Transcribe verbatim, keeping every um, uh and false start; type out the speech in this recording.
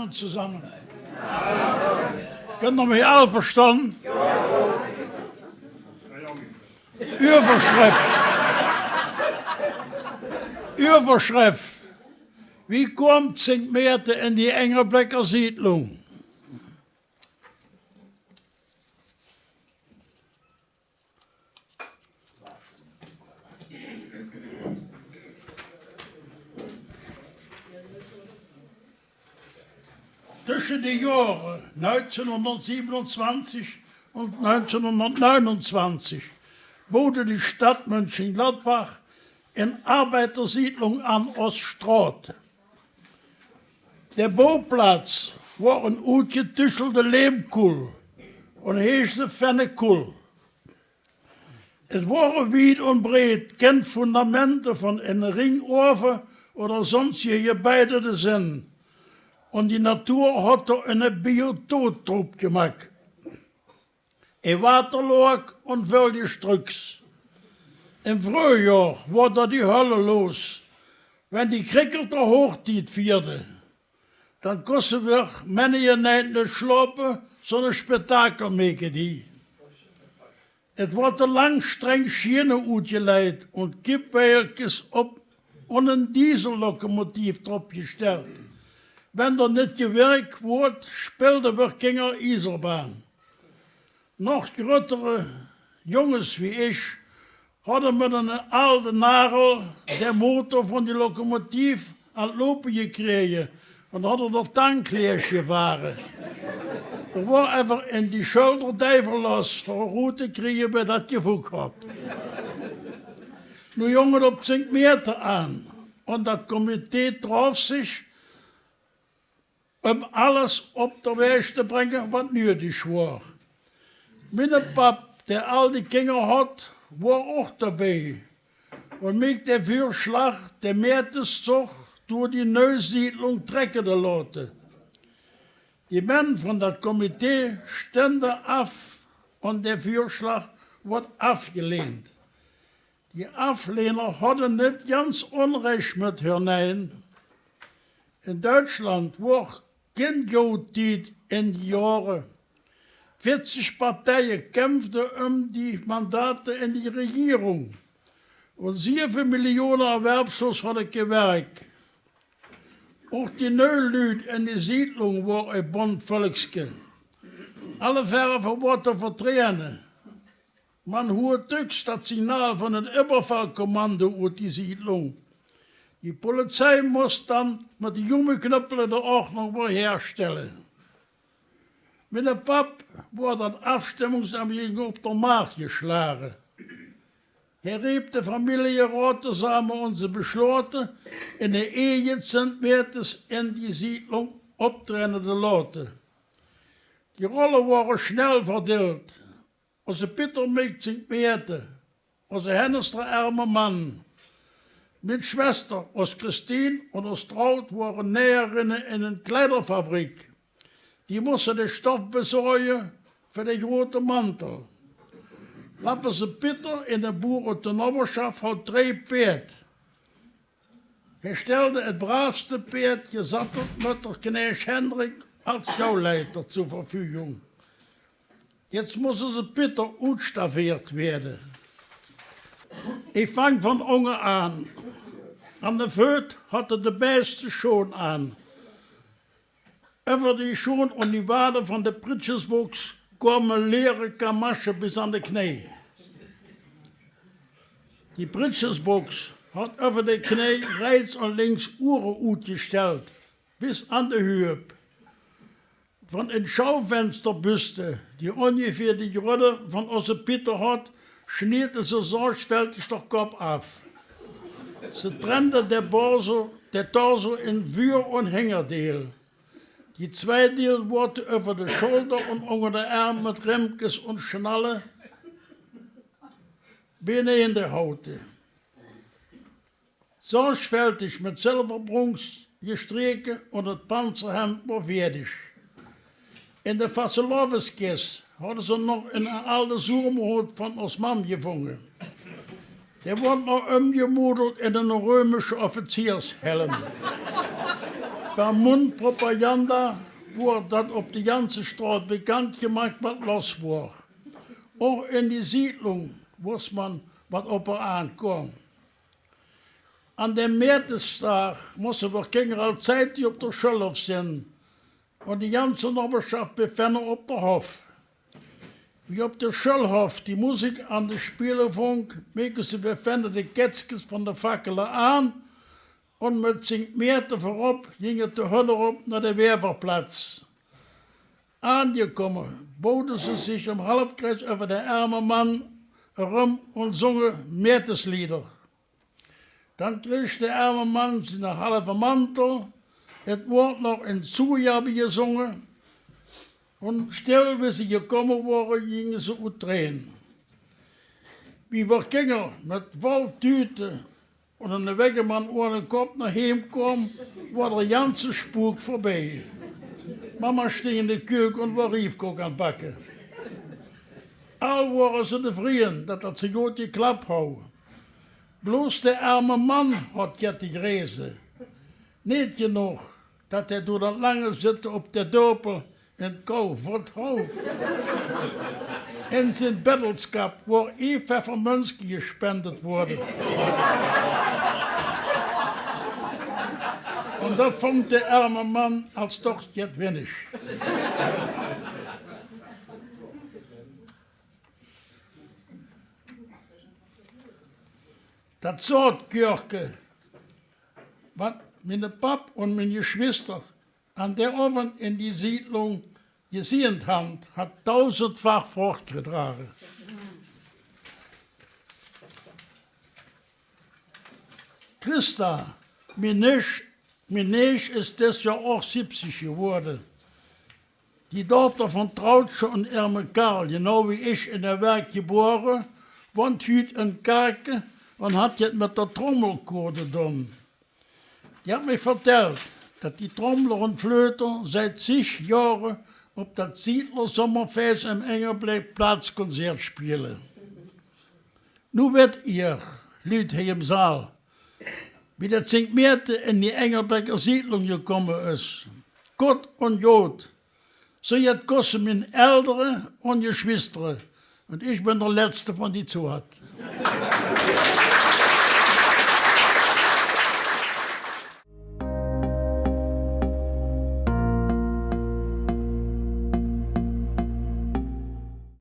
Zusammen. Könnt ihr mich alle verstehen? Überschrift. Überschrift. Wie kommt Sint Meerte in die Engelbrecker Siedlung? Tussen de Jore neunzehnhundertsiebenundzwanzig un neunzehnhundertneunundzwanzig boode de Stadt Mönchengladbach en Arbeidersiedlung an os Stroot. De Booplaats woor en oetgetüschelde Leemkull un heeschte Fennekull. Et wore wied un breed gen Fundamente von ene Ringoave oder sonstige Jebeide te zeen. Un die Natur hot d'r ene Biotop drup gemaak. E Waterloak un väöl Gestrücks. Em Fröhjohr woor d'r die Hölle los, wenn die Krickerter Hochtied fierde. Dan koste wer mennige Neiht nit schlope, sonne Spektakel meke die. Et woorte lang streng Schiene oetjeleit un Kippwägelkes op un en Diesellokomotiv drop jestellt. Wenn d'r nit jewirk woort, spelde wer Kinger Ieserbahn. Noch gröttere Junges wie ich hodde mit ene alde Nagel de Motor von die Lokomotiv an 't Lope jekräge un hodde d'r Tank leeg jevare. D'r woor efach en die Schölder Deivel los, vör Route kriege, wer dat jevuck hot. Nu jong et op Sint Meerte an un dat Komitee draaf sich, um alles op der Wäg te brenge, wat nüdig woor. Minne Papp, dä al die Kinger hot, woor och dobie un miek de Vürschlag, de Meerteszog dör die Neusiedlung trecke te lote. Die Männ von dat Komitee stende af un de Vürschlag woort afjelehnt. Die Aflehner hodde nit ganz unrech mit hör Nein. In Deutschland woor kien Goodtied in die Jore. Vierzig Parteie kämpfde um die Mandate in die Regierung. Un sieve Millione Erwerbslos hodde kee Werk. Och die neu Lüd in die Siedlung woor e bont Völkske. Alle Verve woorte verträäne. Man huurt düks dat Signal von et Überfallkommando ut die Siedlung. Die Polizei muss dann mit de Gummiknöppele de Ordnung woor herstelle. Minne Papp woor dat Afstimmungsamt jägenup der Maag jeschlage. Hä reep de Familieraot tosame un se beschlote, ene eeje Sint Meertes in die Siedlung opträäne te lote. Die Rolle wore schnell verdeelt. Osse Pitter miek Sint Meerte, osse Hennestrer ärme Mann. Mien Schwester, os Christine un os Traut wore Näherinne in en Kleiderfabrik. Die musse de Stoff besorje för de grote Mantel. Lappese Pitter, ene Buur ut de Noberschaft, haud dree Peerd. Hä stelde et braavste Peerd, jesattelt mit der Knääsch Hendrik, als Gauleiter zur Verfügung. Jetzt muss osse Pitter utstaffeert weede. Ich fang von unge an. An de Fööt haud hä de beste Schohn an. Över die Schohn un die Wade von de Pritschesbuchs kome leere Kamasche bis an de Knee. Die Pritschesbuchs haud över de Knee rechts un links Uhre utjestellt, bis an de Hüp. Von en Schaufensterbüste, die ungefähr die Grötte von osse Pitter haud, schniede se sorgfältig der Kopp af. Se trennde de Borso, de Torso in Vür- un Hingerdeel. Die Zweideel woorte över de Scholder un unger de Ärm mit Remmkes un Schnalle bieneende haute. Sorgfältig mit Silverbrunks jestreke un et Panzerhemd woor weedig. In de Fasteloveskes hauden se noch en alde Sumerhoot von os Mam jevonge. Dä woor noch umjemodelt in en römische Offiziershelm. Per Mundpropaganda woort dat op de janse Straot bekantjemaak, wat los woor. Och in die Siedlung woos man, wat op häör aankoom. Aan däm Määrtesdaag moste mer Kinger al zeitig op der Schullhoff sin, un de janse Nobberschaft befenne op der Hoff. Wie op der Schullhoff die Musik aan de Spiele funk, meke se befenne de Kettskes von de Fackele aan, un mit Sint Määrte verop jing et de Höll erop noa de Wäverplatz. Aanjekomme, boode se sich em Halfkreis äwa der ärme Mann eröm un sunge Määrteslieder. Dann kreeg der ärme Mann siene halve Mantel, et woort noch en Zujabe jesunge, un still, wie se jekomme wore, jinge se oetreen. Wie mer Kinger mit voll Tüte un ene Wägemann ohne Kopp noa Heem koom, woor der janse Spuk verbie. Mama sting in de Köke un woor Riefkook aan 't backe. All wore se tefrieen, dat dat so god jeklapp hau. Bloos der ärme Mann haud jet te jreze. Neet jenog, dat hä door dat lange Zitte op der Döpel en Kou vott hau. En sien Beddelskap woor ee Pfeffermünzke jespendet woode. Un dat funk der ärme Mann als doch jet winnig. Dat Saatkörke, wat miene Pap un mien Jeschwister aan der Ovend in die Siedlung jeseend han, hat dausendfach Frucht jedrage. Christa, mien Neef, mien Neef es des Johr och siebzig jewoode. Die Dochter von Trautsche un ärme Karl, jenau wie ich, in der Wäak jebore, wont hüüt in Kake un hat jet mit der Trommelkoor to doon. Die hat mich vertellt, dat die Trommler un Flöter seit zig Johre op dat Siedlersommerfees em Engelbeck Platzkonzert spiele. Nu wet ehr, Lüd hee em Saal, wie dat Sint Määrte in die Engelbecker Siedlung jekomme es. Kott un jod, so jet kosse mien Eldere un Jeschwistere, un ich ben der Letzte von die Zoat.